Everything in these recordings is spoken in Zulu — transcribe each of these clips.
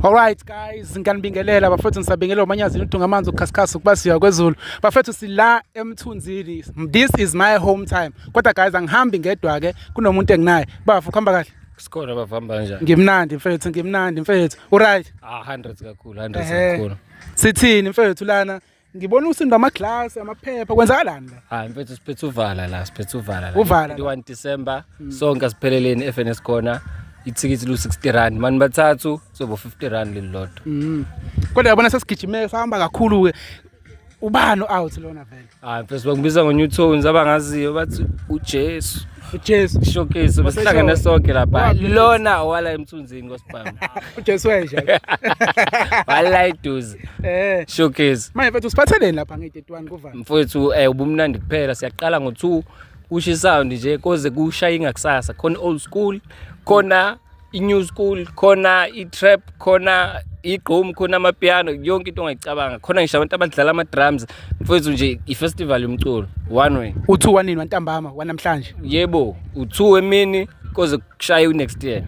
Alright guys, ngiyanibingelela bafethu, ngisabingelela uManyazini udunga amanzi ukukhasikhazi ukubasiya kwezulu. Bafethu, sila eMthunzini. This is my home time. Kodwa guys, angihambi ngedwa ke, kunomuntu enginaye. Bafu, kuhamba kahle? Sikhona, bavamba kanjani? Ngimnandi mfethu, ngimnandi mfethu. Uright? Ah, hundreds kakhulu, hundreds kakhulu. Sithini mfethu lana? Ngibona usindo ama-glass, amaphepha, kwenzakalani la? Hayi mfethu, siphethe uvala la, siphethe uvala la. Uvala la. 31 December, sonke asipheleleni FNS khona. Ithikithi lu 60 rand, mani bathathu sobo 50 rand lelilodwa. Kodwa yabona sesigijime sahamba kakhulu ke. Ubani out lona vele? Hayi mfethu, bangibiza ngo New Tones, abangaziyo bathi uJesu. UJesu. Showcase besihlangene sonke lapha. Waphi? Lona wala eMthunzini kwaSibhamu. UJesu wenja. Wala eduze. Showcase. Manje mfethu, siphatheleni lapha nge-31 kuvala? Mfowethu, ubumnandi kuphela. Siyaqala ngo2 kusho isound nje koze kushaya ingakusasa. Khona old school, khona i-new school, khona i-trap, khona igqom, khona amapiano, yonke into ongayicabanga khona, ngisho abantu abadlala ama-drums mfowethu. Nje i-festival yomculo one way. U2 wanini wantambama wanamhlanje? Yebo, u2 emini koze kushaye u-next year.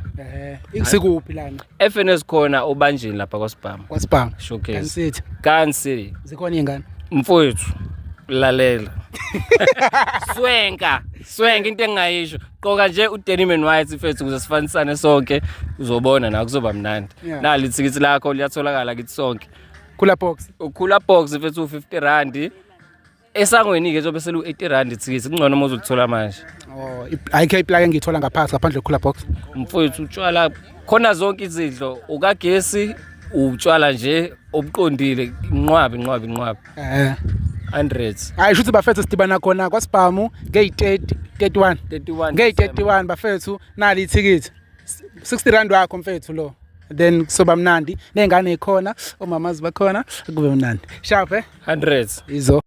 Sikuphi lana? FNS khona obanjeni lapha kwaSibhamu. KwaSibhamu. Showcase. Gun City. Gun City. Zikhona iy'ngane? Mfowethu, lalela, swenka swenka, into engingayisho, qoka nje udenim and white mfethu ukuze sifanisane sonke, uzobona na kuzoba mnandi. Nali ithikithi lakho, liyatholakala kithi sonke. Cooler box. Ucooler box mfethu, u50 rand. Esangweni ke zobe selu 80 rand ithikithi, kungcono uma uzolithola manje. Oh, ayikho iplug engiyithola ngaphansi ngaphandle cooler box? Mfowethu, utshwala khona, zonke izidlo, ukagesi, utshwala nje obuqondile, inqwabi inqwabi inqwabi. Hundreds. Hayi, shuthi bafethu, sidibana khona kwaSibhamu ngeyi-30 31. 31. Ngeyi-31 bafethu, nali ithikithi. 60 rand wakho mfethu lo. Then kusoba mnandi. Ney'ngane y'khona, omama zibakhona, kube mnandi. Sharp eh? Hundreds. Izo.